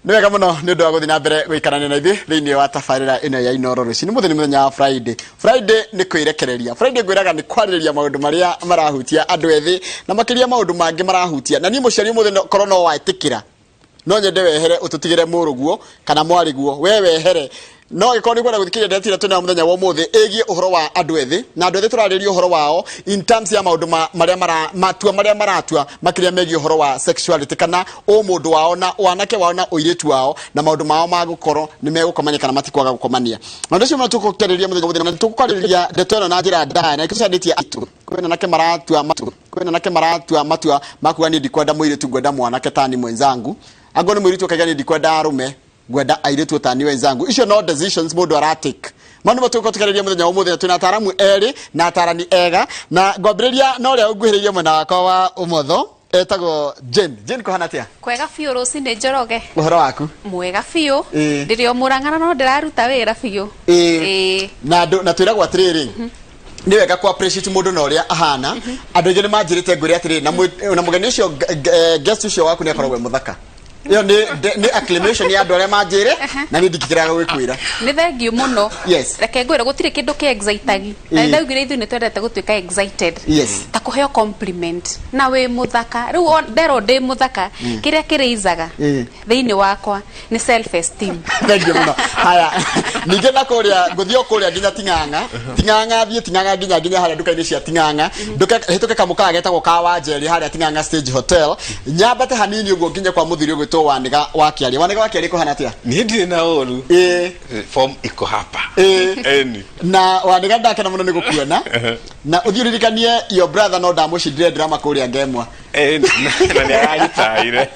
Nĩ wega mũno nĩ ũndũ wa gũthiĩ na mbere gũikarania na ithuĩ thĩinĩ wa tabarĩra ĩno ya Inoro rũcinĩ. Mũthĩ nĩ mũthenya wa Friday. Friday nĩ kwĩrekereria. Friday ngwĩraga nĩ kwarĩrĩria maũndũ marĩa marahutia andũ ethĩ na makĩria maũndũ mangĩ marahutia. Na niĩ mũciari ũmũthĩ korwo no wetĩkĩra, no nyende wehere ũtũtigĩre mũrũguo kana mwarĩguo, we wehere. No angĩkorwo nĩ ũkwenda gũthikĩrĩria ndeto ĩrĩa twĩnayo mũthenya wa ũmũthĩ ĩgiĩ ũhoro wa andũ ethĩ, na andũ ethĩ tũrarĩrĩria ũhoro wao in terms ya maũndũ ma, marĩa mara, matua marĩa maratua makĩria megiĩ ũhoro wa sexuality kana ũmũndũ wao na wanake wao na ũirĩtu wao na maũndũ mao ma gũkorwo nĩ megũkomania kana matikwaga gũkomania. Maũndũ acio mũno tũgũkĩarĩrĩria mũthenya wa ũmũthĩ, na tũkwarĩrĩria ndeto ĩno na njĩra ndaya, na nĩkĩo tũcanĩtie aitũ. Kwĩna anake maratua matua, kwĩna anake maratua matua ma kuga niĩ ndikwenda mũirĩtu, ngwenda mwanake tani mwenzangu. Angorwo nĩ mũirĩtu akaiga niĩ ndikwenda arũme, ngwenda airĩtu tani wenzangu. Icio no decisions mũndũ aratake. Maũndũ nĩmo tũgũkorwo tũkĩarĩrĩria mũthenya wa ũmũthĩ, na twĩna ataaramu erĩ na atarani ega, na ngwambĩrĩria na ũrĩa ũnguhĩrĩirie mwena wakwa wa ũmotho, etagwo Jane. Jane, kũhana atĩa? Kwega biũ rũcinĩ, Njoroge. Ũhoro waku? Mwega biũ. Ndĩrĩ o Mũrang'ana no ndĩraruta wĩra biũ. Ĩĩ. Na andũ na twĩragwo atĩrĩrĩ, nĩ wega ku appreciate mũndũ na ũrĩa ahana. Andũ aingĩ nĩ manjĩrĩte ngwĩre atĩrĩrĩ, na mũgeni ũcio, guest ũcio waku nĩ akoragwo e mũthaka. Ĩyo nĩ acclamation ya andũ arĩa manjĩre, na niĩ ndingĩkĩraga gwĩkwĩra. Nĩ thengiũ mũno. Reke ngwĩre, gũtirĩ kĩndũ kĩ excitagi na ndaugire ithuĩ nĩ twendete gũtuĩka excited ta kũheo compliment na wĩ mũthaka. Rĩu nderwo ndĩ mũthaka, kĩrĩa kĩrĩizaga thĩinĩ wakwa nĩ self esteem. Thank you mũno. Haya, ningĩ na kũrĩa ngũthiĩ o kũrĩa nginya Ting'ang'a, Ting'ang'a, thiĩ Ting'ang'a nginya harĩa nduka-inĩ cia Ting'ang'a, nduka hĩtũke kamũkawa getagwo ka Wanjeri harĩa Ting'ang'a Stage Hotel, nyambate hanini ũguo nginya kwa mũthuri ũgwĩtwo Wanĩga wa Kĩaria. Wanĩga wa Kĩaria, kũhana atĩa? Niĩ ndirĩ na ũru. Form iko hapa. Eni. Na Wanĩga, ndakena mũno nĩ gũkuona, na ũthiĩ ũririkanie your brother no ndamũcindire drama kũrĩa Ngemwa. Eni, na nĩ araritaire,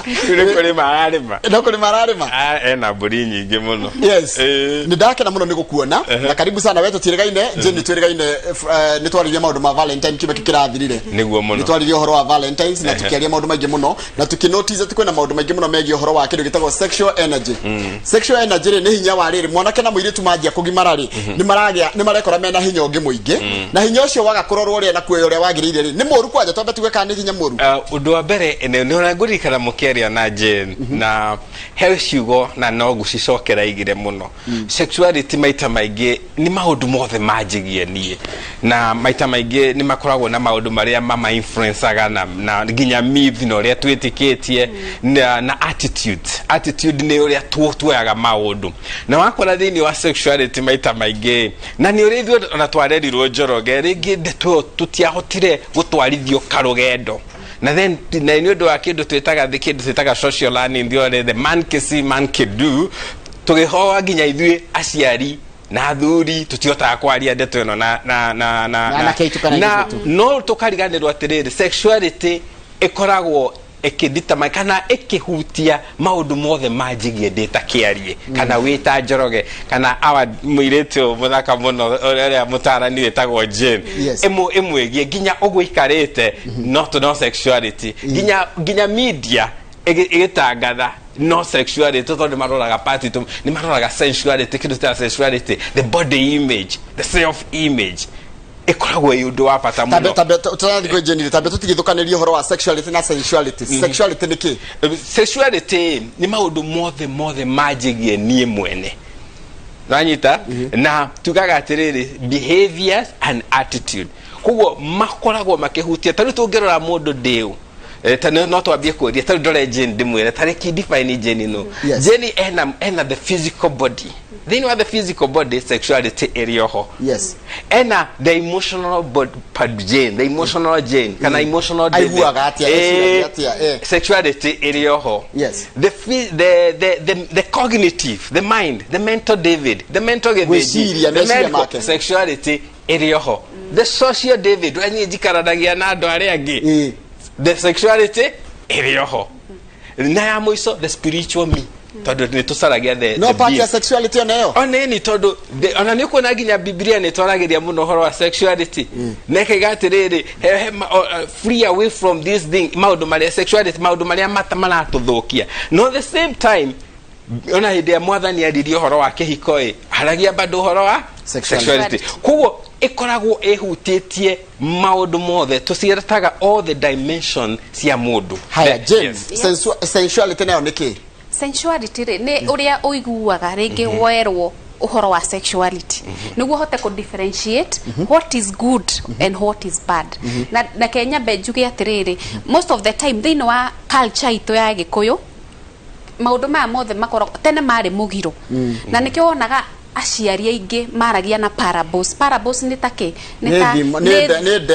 rĩu nĩ kũrĩma ararĩma. No kũrĩma ararĩma. Ah, ena mbũri nyingĩ mũno. Nĩ ndakena mũno nĩ gũkuona na karibu sana. We tũtiĩrĩgaine, Jane, nĩ twĩrĩgaine, nĩ twaririe maũndũ ma Valentine kiumia kĩu kĩrathirire. Nĩguo mũno. Nĩ twaririe ũhoro wa Valentines na tũkĩaria maũndũ maingĩ mũno, na tũkĩnotice atĩ kwĩna maũndũ maingĩ mũno megiĩ ũhoro wa kĩndũ gĩtagwo sexual energy. Sexual energy rĩ, nĩ hinya wa rĩrĩ mwanake na mũirĩtu manjia kũgimara rĩ, nĩ maragĩa, nĩ marekora mena hinya ũngĩ mũingĩ, na hinya ũcio waga kũrorwo ũrĩa na kuoya ũrĩa wagĩrĩire rĩ, nĩ mũru. Kwanja twambe tuge kana nĩ hinya mũru. Ũndũ wa mbere nĩ ũrĩa ngũririkana mũkĩaria na Jane, na he ciugo na no ngũcicokera igire mũno. Sexuality maita maingĩ nĩ maũndũ mothe manjĩgie niĩ, na maita maingĩ nĩ makoragwo na maũndũ marĩa mama influencaga na nginya myth na ũrĩa twĩtĩkĩtie na attitude. Attitude nĩ ũrĩa tuoyaga maũndũ, na wakora thĩinĩ wa sexuality maita maingĩ, na nĩ ũrĩa ithuĩ ona twarerirwo, Njoroge, rĩngĩ ndeto ĩyo tũtiahotire gũtwarithio karũgendo, na then na nĩ ũndũ wa kĩndũ twĩtaga social learning theory, the man can see, man can do, tũgĩhoa nginya ithuĩ aciari na athuri tũtihotaga kwaria ndeto ĩno na na na na Na anake aitũ kana na airĩtu. No tũkariganĩrwo atĩrĩrĩ, sexuality ĩkoragwo ĩkĩdetermine kana ĩkĩhutia maũndũ mothe manjĩgie ndĩ ta Kĩarie kana wĩ ta Njoroge kana awa mũirĩtu ũyũ mũthaka mũno ũrĩa mũtarani wĩtagwo Jane. Ĩmwĩgie nginya ũguo ikarĩte no to no sexuality, nginya media ĩgĩtangatha no sexuality, tondũ nĩ maroraga party tu, nĩ maroraga sensuality, kĩndũ ta sensuality, the body image, the self image ĩkoragwo ĩ ũndũ wa bata Tambe mũno. Tambe tũrathiĩ kwĩ Jane, tambe tũtigithũkanĩrie ũhoro wa sexuality na sensuality. Sexuality nĩ kĩ? Sexuality nĩ maũndũ mothe mothe manjĩgie niĩ mwene, nanyita na tugaga atĩrĩrĩ, behaviors and attitude, koguo makoragwo makĩhutia. Ta rĩu tũngĩrora mũndũ ndĩũ, ta no twambie kũria, ta rĩu ndore Jane, ndĩmwĩre ta rĩki define Jane no. Jane ena the physical body. Thĩinĩ wa the physical body, sexuality ĩrĩ oho. Ena the emotional body part, Jane, the emotional Jane kana emotional David. Aiguaga atĩa, eciragia atĩa, eh. Sexuality ĩrĩ oho. The cognitive, the mind, the mental David, the mental Gĩthĩnji, Gwĩciria, the meciria medical make. Sexuality ĩrĩ oho. The social David, we niĩ njikaranagia na andũ arĩa angĩ, the sexuality ĩrĩ oho. Na ya mũico, the spiritual me, tondũ nĩ tũcaragia the No the part being. ya sexuality onayo. Oneni, tondũ ona nĩ ũkuona nginya Bibilia nĩ twaragĩria mũno ũhoro wa sexuality, na ĩkaiga atĩrĩrĩ, free away from this thing, maũndũ marĩa sexuality, maũndũ marĩa maratũthũkia. No the same time, ona hĩndĩ ya Mwathani aririe ũhoro wa kĩhiko ĩ, aragia bado ũhoro wa sexuality. Sexuality. Koguo ĩkoragwo ĩhutĩtie maũndũ mothe, tũciĩtaga all the dimension cia mũndũ. Haya, James, Yes. Sensuality nayo nĩ kĩ? Sensuality rĩ, nĩ ũrĩa ũiguaga rĩngĩ werwo ũhoro wa sexuality, nĩguo ũhote kũ differentiate what is good and what is bad. Na reke nyambe njuge atĩrĩrĩ, most of the time thĩinĩ wa culture itũ ya Gĩkũyũ, maũndũ maya mothe makoragwo tene marĩ mũgiro, na nĩkĩo wonaga aciari aingĩ maragia na parables. Parables nĩ ta kĩ? Nĩ nĩ ta thimo, nĩ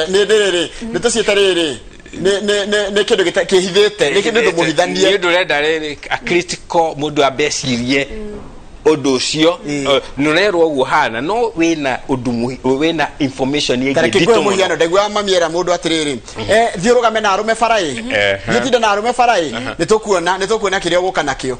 nĩ rĩrĩ, nĩ tũciĩte rĩrĩ, nĩ kĩndũ kĩhithĩte, nĩ kĩndũ Nĩ mũhithanie. Ũndũ ũrenda rĩrĩ a critical mũndũ ambe ecirie ũndũ ũcio. Nĩ ũrerwo ũguo hana no wĩna ũndũ wĩna information ĩngĩ Tareke nditũ ngũhe mũno. Mũhiano, ndaiguaga mami era mũndũ atĩrĩrĩ, thiĩ ũrũgame na arũme bara ĩ, thiĩ ũtinde na arũme bara ĩ, nĩ tũkuona kĩrĩa ũgũka nakĩo.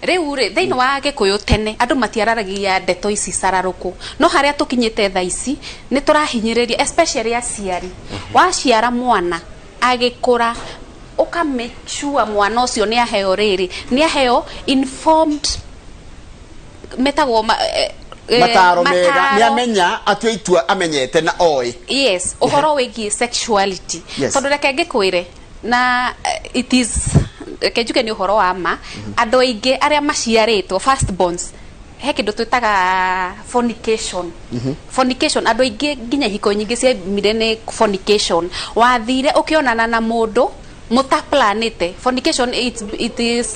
Rĩu rĩ, thĩinĩ wa Gĩkũyũ tene andũ matiararagia ndeto ici cararũkũ, no harĩa tũkinyĩte thaa ici nĩ tũrahinyĩrĩria, especially aciari. Waciara mwana, agĩkũra, ũka make sure mwana ũcio nĩ aheo rĩrĩ, nĩ aheo informed, metagwo mataro mega, nĩ mataro. Amenya atue itua amenyete na oĩ. Yes, ũhoro wĩgiĩ sexuality. Tondũ reke ngĩkwĩre na it is, reke njuge nĩ ũhoro wa ma, andũ aingĩ arĩa maciarĩtwo first borns, he kĩndũ twĩtaga fornication. Fornication, andũ aingĩ nginya ihiko nyingĩ ciaumire nĩ fornication. Wathire ũkĩonana na mũndũ mũtaplanĩte. Fornication, it is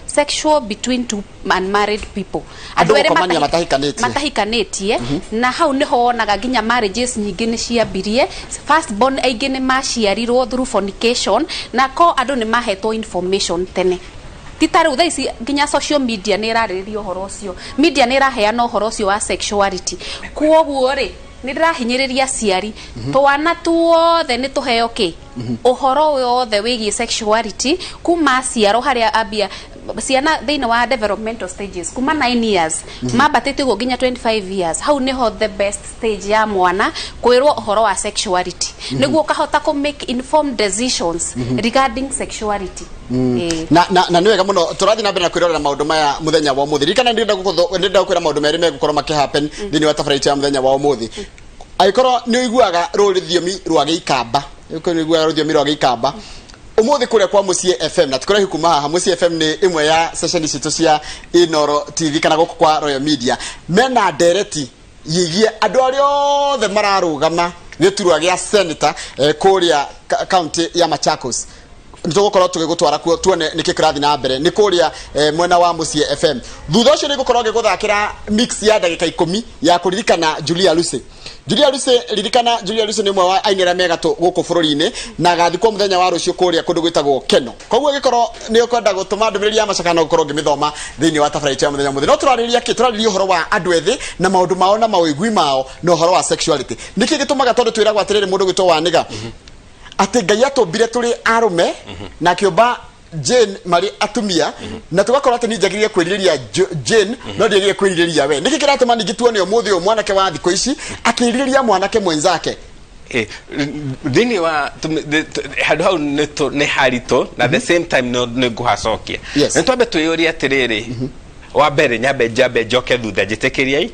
sexual between two unmarried people. Andũ Andũ erĩ gũkomania matahikanĩtie. Matahikanĩtie, na hau nĩho wonaga nginya marriages nyingĩ nĩ ciambirie. First born aingĩ nĩ maciarirwo through fornication, na ko andũ nĩ mahetwo information tene, ti ta rĩu thaa ici nginya social media nĩ ĩrarĩrĩria ũhoro ũcio, media nĩ ĩraheana ũhoro ũcio wa sexuality. Kuoguo rĩ, nĩ ndĩrahinyĩrĩria aciari, twana tuothe nĩ tũheo kĩ ũhoro wothe wĩgiĩ sexuality kuma aciarwo, harĩa ambia ciana thĩinĩ wa developmental stages kuma 9 years mambatĩte ũguo nginya 25 years. Hau nĩho the best stage ya mwana kwĩrwo ũhoro wa sexuality, nĩguo ũkahota kũ make informed decisions regarding sexuality. Na nĩ wega mũno tũrathiĩ na mbere na kwĩrorera maũndũ maya mũthenya wa ũmũthĩ. Ririkana ndĩrenda gũkwĩra maũndũ merĩ megũkorwo makĩ happen thĩinĩ wa tabarĩra itũ ya mũthenya wa ũmũthĩ. Angĩkorwo nĩ ũiguaga rũthiomi rwa Gĩikamba, angĩkorwo nĩ ũiguaga rũthiomi rwa Gĩikamba, ũmũthĩ kũrĩa kwa Mũciĩ FM, na tikũraihu kuma haha, Mũciĩ FM nĩ ĩmwe ya ceceni citũ cia Inoro TV kana gũkũ kwa Royal Media, mena ndereti yĩgiĩ andũ arĩa othe mararũgama gĩturwa gĩa senator kũrĩa county ya Machakos. Nĩ tũgũkorwo tũgĩgũtwara kuo tuone nĩkĩ kĩrathiĩ na mbere nĩ kũrĩa mwena wa Mũciĩ FM. Thutha ũcio nĩ ngũkorwo ngĩgũthakĩra mix ya ndagĩka 10 ya kũririkana Julia Lucy. Julia Lucy, ririkana Julia Lucy nĩ ũmwe wa aini arĩa megatũ gũkũ bũrũri-inĩ, na agathikwo mũthenya wa rũciũ kũrĩa kũndũ gwĩtagwo Keno. Koguo ĩgĩkorwo nĩ ũkwenda gũtũma ndũmĩrĩri ya macakaya, no gũkorwo ngĩmĩthoma thĩinĩ wa tabarĩra itũ ya mũthenya mũthĩ. No tũrarĩrĩria kĩ? Tũrarĩrĩria ũhoro wa andũ ethĩ na maũndũ mao na mawĩgwi mao na ũhoro wa sexuality. Nĩkĩ gĩtũmaga? Tondũ twĩragwo atĩrĩrĩ, mũndũ gwĩtwo Wanĩga, atĩ Ngai atũmbire tũrĩ arũme na akĩũmba Jane marĩ atumia, na tũgakorwo atĩ niĩ njagĩrĩire kwĩrirĩria Jane, no ndiagĩrĩire kwĩrirĩria we. Nĩkĩ kĩratũma ningĩ tuone ũmũthĩ ũyũ mwanake wa thikũ ici akĩrirĩria mwanake mwenzake? Thĩinĩ wa handũ hau nĩ haritũ, na the same time nĩ ngũhacokia. Nĩ twambe twĩyũrie atĩrĩrĩ, wa mbere nyambe njambe njoke thutha njĩtĩkĩriai.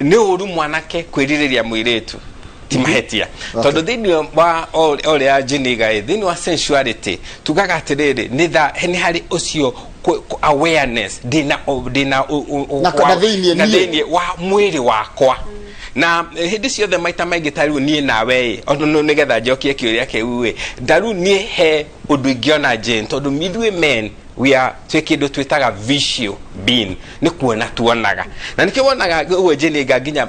Nĩ ũru mwanake kwĩrirĩria mũirĩtu? Ti mahĩtia, tondũ thĩinĩ wa ũrĩa njiniga ĩ thĩinĩ wa sensuality tugaga atĩrĩrĩ, nĩ harĩ ũcio awareness ndĩna Na thĩiniĩ na niĩ. Thĩiniĩ wa mwĩrĩ wakwa na hĩndĩ ciothe maita maingĩ, ta rĩu niĩ nawe ĩ, ona nĩgetha njokie kĩũria kĩu ĩ, ta rĩu niĩ he ũndũ ingĩona Jane, tondũ ithuĩ men we are twĩ kĩndũ twĩtaga visual being, nĩ kuona tuonaga, na nĩkĩo wonaga ũguo Jane nginya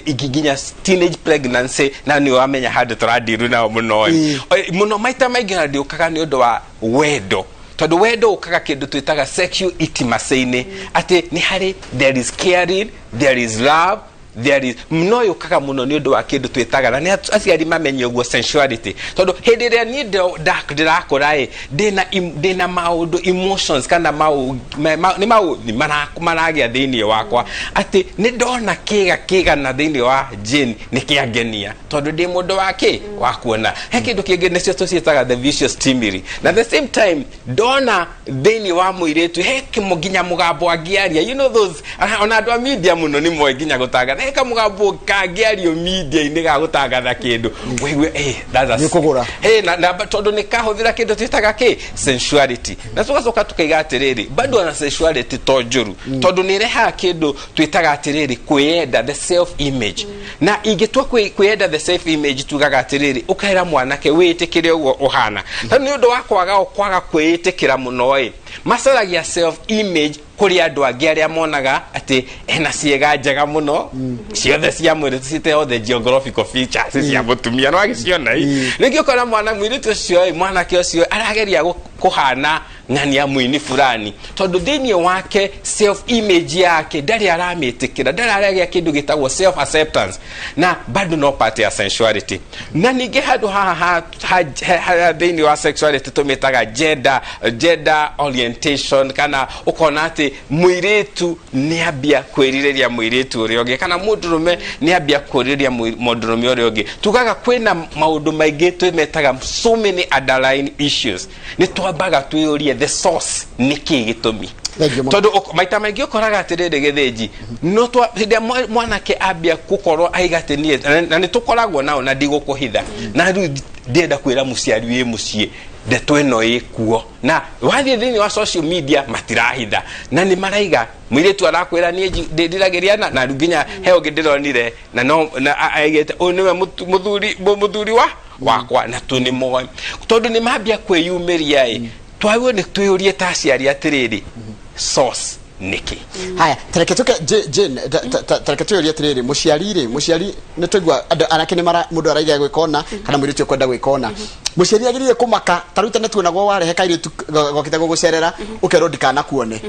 nginya teenage pregnancy, na nĩ wamenya handũ tũrandiru nao mũno ĩ. Mũno maita maingĩ na ndĩũkaga nĩ ũndũ wa wendo, tondũ wendo ũkaga kĩndũ twĩtaga sexual intimacy-inĩ, atĩ nĩ harĩ, there is caring, there is love, there is, no yũkaga mũno nĩ ũndũ wa kĩndũ twĩtaga, na nĩ aciari mamenye ũguo, sensuality, tondũ hĩndĩ ĩrĩa niĩ ndĩrakũra ĩ, ndĩna maũndũ, emotions kana nĩ maũthi maragĩa thĩinĩ wakwa, atĩ nĩ ndona kĩga kĩgana thĩinĩ wa Jane nĩ kĩangenia, tondũ ndĩ mũndũ wa kĩ wa kuona. He kĩndũ kĩngĩ nĩcio tũciĩtaga the visual stimuli, na the same time ndona thĩinĩ wa mũirĩtu he kĩmo nginya mũgambo angĩaria, you know those, ona andũ a media mũno nĩ moĩ nginya gũtangatha. He kamũgambo kangĩario media-inĩ ga gũtangatha kĩndũ, wĩigue eh, that's a- Nĩ ũkũgũra. Eh, na tondũ nĩ kahũthĩra kĩndũ twĩtaga kĩ sensuality. Na tũgacoka tũkaiga atĩrĩrĩ, bado ona sensuality to njũru, tondũ nĩ ĩrehaga kĩndũ twĩtaga atĩrĩrĩ kwĩyenda, the self image. Na ingĩtua kwĩyenda, the self image, tugaga atĩrĩrĩ, ũkaĩra mwanake wĩĩtĩkĩre ũguo ũhana. Na nĩ ũndũ wa kwaga kwĩĩtĩkĩra mũno ĩ, macaragia self image kũrĩ andũ angĩ arĩa monaga atĩ ena ciĩga njega mũno ciothe cia mwĩrĩ, tũcite othe geographical features cia mũtumia no agĩciona i. Rĩngĩ ũkona mwana mũirĩtu ũcio ĩ, mwanake ũcio arageria kũhana ng'ania mũini fulani, tondũ thĩinĩ wake self image yake ndarĩ aramĩtĩkĩra, ndarĩ aragĩa kĩndũ gĩtagwo self acceptance. Na bado no part ya sensuality. Na ningĩ handũ haha ha thĩinĩ wa sexuality tũmĩtaga gender orientation, kana ũkona atĩ mũirĩtu nĩ ambia kwĩrirĩria mũirĩtu ũrĩa ũngĩ, kana mũndũrũme nĩ ambia kwĩrirĩria mũndũrũme ũrĩa ũngĩ. Tugaga kwĩna maũndũ maingĩ twĩmetaga so many underlying issues. Nĩ twambaga twĩyũrie the source, nĩ kĩ gĩtũmi? Thank you mũno. Tondũ maita maingĩ ũkoraga atĩrĩrĩ, gĩthĩnji no hĩndĩ ĩrĩa mwanake ambia gũkorwo aiga atĩ niĩ na nĩ tũkoragwo nao, na ndigũkũhitha, na rĩu ndĩrenda kwĩra mũciari wĩ mũciĩ, ndeto ĩno ĩkuo, na wathiĩ thĩinĩ wa social media matirahitha na nĩ maraiga mũirĩtu arakwĩra niĩ ndĩriragĩria na rĩu nginya he ũngĩ ndĩronire na no na aigĩte ũyũ nĩwe mũthuri wa wakwa, na tu nĩ moĩ tondũ nĩ mambia kwĩyumĩria ĩ. Twagĩrĩirwo nĩ twĩyũrie ta aciari atĩrĩrĩ, source nĩkĩ? Haya, tareke tuke Jane, tareke tuyũrie atĩrĩrĩ, mũciari rĩ, mũciari nĩ twaigua andũ anake nĩ mara mũndũ araiga gwĩka ũna kana mũirĩtu ũkwenda gwĩka ũna, mũciari agĩrĩire kũmaka? Ta rĩu tene tuonagwo warehe kairĩtu gokĩte gũgũcerera ũkerwo ndikanakuone.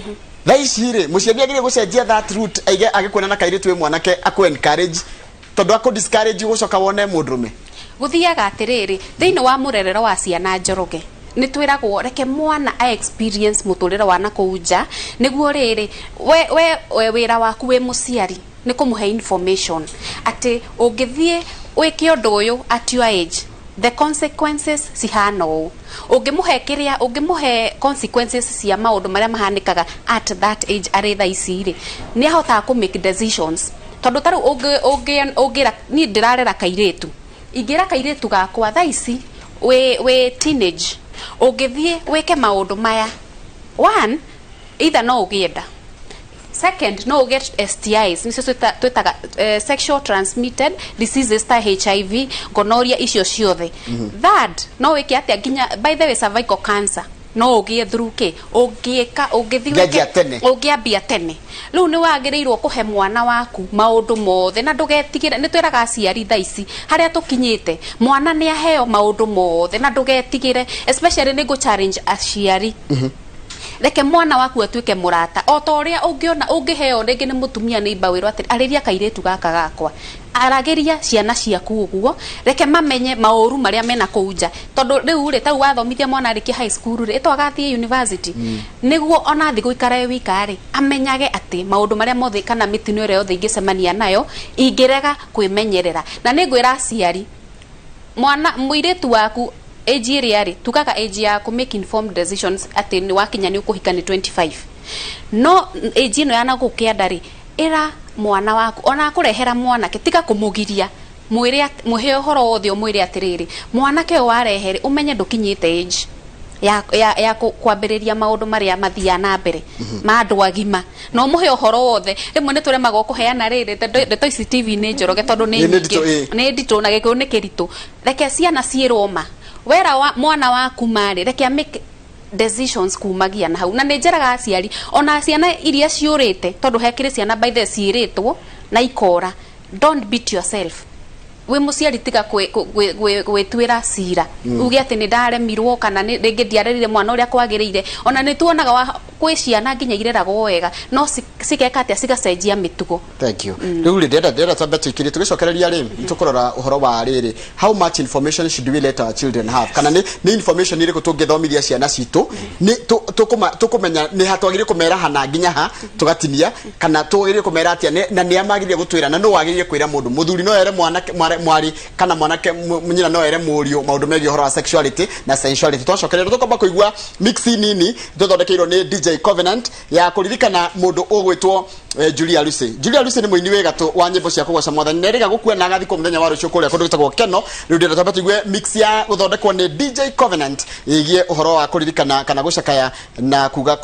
Thaa ici rĩ, mũciari agĩrĩire gũcenjia that route, aige agĩkuona na kairĩtu wĩ mwanake akũ encourage, tondũ akũ discourage gũcoka wone mũndũrũme? Gũthiaga atĩrĩrĩ, thĩinĩ wa mũrerero wa ciana Njoroge nĩ twĩragwo reke mwana a experience mũtũrĩre wa nakũu nja, nĩguo rĩrĩ we wĩra waku wĩ mũciari nĩ kũmũhe information atĩ ũngĩthiĩ wĩke ũndũ ũyũ at your age, the consequences cihana ũũ. Ũngĩmũhe kĩrĩa ũngĩmũhe consequences cia maũndũ marĩa mahanĩkaga at that age arĩ thaa ici rĩ, nĩ ahotaga kũ make decisions. Tondũ ta rĩu ũngĩra niĩ ndĩrarera kairĩtu, ingĩra kairĩtu gakwa thaa ici wĩ teenage, ũngĩthiĩ wĩke maũndũ maya, one, either no ũgĩe nda, second, no ũgĩe STIs, nĩcio twĩtaga sexual transmitted diseases ta HIV, gonorrhea, icio ciothe. Third, no wĩke atĩa, nginya by the way cervical cancer no ũgĩe through kĩ ũngĩka ũngĩthiĩ Ũngĩanjia tene. Ũngĩambia tene. Rĩu nĩ wagĩrĩirwo kũhe mwana waku maũndũ mothe na ndũgetigĩre. Nĩ twĩraga aciari thaa ici harĩa tũkinyĩte, mwana nĩ aheo maũndũ mothe na ndũgetigĩre. Especially nĩ ngũ challenge aciari, reke mwana waku atuĩke mũrata, o ta ũrĩa ũngĩona ũngĩheo rĩngĩ nĩ mũtumia nĩ imba wĩrwo atĩrĩ, arĩria kairĩtu gaka gakwa, aragĩria ciana ciaku ũguo. Reke mamenye maũru marĩa mena kũu nja, tondũ rĩu rĩ, tau wathomithia mwana arĩkia high school rĩ, ĩto agathiĩ university, nĩguo ona athiĩ gũikara e wika rĩ, amenyage atĩ maũndũ marĩa mothe kana mĩtino ĩrĩa yothe ingĩcemania nayo ingĩrega kwĩmenyerera. Na nĩ ngwĩra aciari, mwana mũirĩtu waku age ĩrĩa rĩ tugaga age ya kũ make informed decisions atĩ nĩ wakinya nĩ ũkũhika nĩ 25, no age ĩno ya nagũkũ kĩanda rĩ, ĩra mwana waku ona akũrehera mwanake, tiga kũmũgiria, mwĩre mũhe ũhoro wothe, ũmwĩre atĩrĩrĩ, mwanake ũyũ warehe rĩ, ũmenye ndũkinyĩte age ya kwambĩrĩria maũndũ marĩa mathiaga na mbere ma andũ agima, na ũmũhe ũhoro wothe. Rĩmwe nĩ tũremagwo kũheana rĩrĩ ndeto ici TV-inĩ, Njoroge, tondũ nĩ Nĩ nditũ, nyingĩ. Ĩ. Nĩ nditũ na gĩkũyũ nĩ kĩritũ. Reke ciana ciĩrwo ma wera wa mwana waku marĩ, reke a make decisions kumagia na hau. Na nĩ njĩraga aciari ona ciana iria ciũrĩte, tondũ hekĩrĩ ciana by the ciĩrĩtwo na ikora, don't beat yourself. Wĩ mũciari, tiga gwĩtuĩra cira uge atĩ nĩ ndaremirwo kana rĩngĩ ndiarerire mwana ũrĩa kwagĩrĩire. Ona nĩ tuonaga kwĩ ciana nginya ireragwo wega no cigeka atĩa, cigacenjia mĩtugo. Thank you. Rĩu rĩ, ndĩrenda twambe tũikĩrie, tũgĩcokereria rĩ, tũkũrora ũhoro wa rĩrĩ, how much information should we let our children have, kana nĩ information irĩkũ tũngĩthomithia ciana citũ, nĩ tũkũmenya nĩ ha twagĩrĩire kũmera hana nginya ha tũgatinia, kana twagĩrĩire kũmera atĩa, na nĩ a magĩrĩire gũtwĩra, na nũ wagĩrĩire kwĩra mũndũ. Mũthuri no ere mwanake mwarĩ, kana mwanake nyina no ere mũriũ maũndũ megiĩ ũhoro wa sexuality na sensuality. Twacokereria tũkwamba kũigua mix nini tũthondekeirwo nĩ DJ. DJ Covenant ya kũririkana mũndũ ũgwĩtwo Julia Lucy. Julia Lucy nĩ mũini wĩ gatũ wa nyĩmbo cia kũgoca mwathani na erĩga gũkua na agathikwo mũthenya wa rũciũ kũrĩa kũndũ gwĩtagwo Keno. Rĩu ndĩrenda twambe tũigue mix ya gũthondekwo nĩ DJ Covenant ĩgiĩ ũhoro wa kũririkana kana gũcakaya na kuga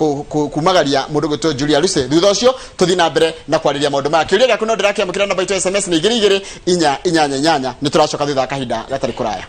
kumagaria mũndũ gwĩtwo Julia Lucy. Thutha ũcio tũthiĩ na mbere na kwarĩria maũndũ maya. Kĩũria gĩaku no ndĩrakĩamũkĩra namba itũ ya SMS nĩ 2 2 4 8 8. Nĩ tũracoka thutha wa kahinda gatarĩ kũraya.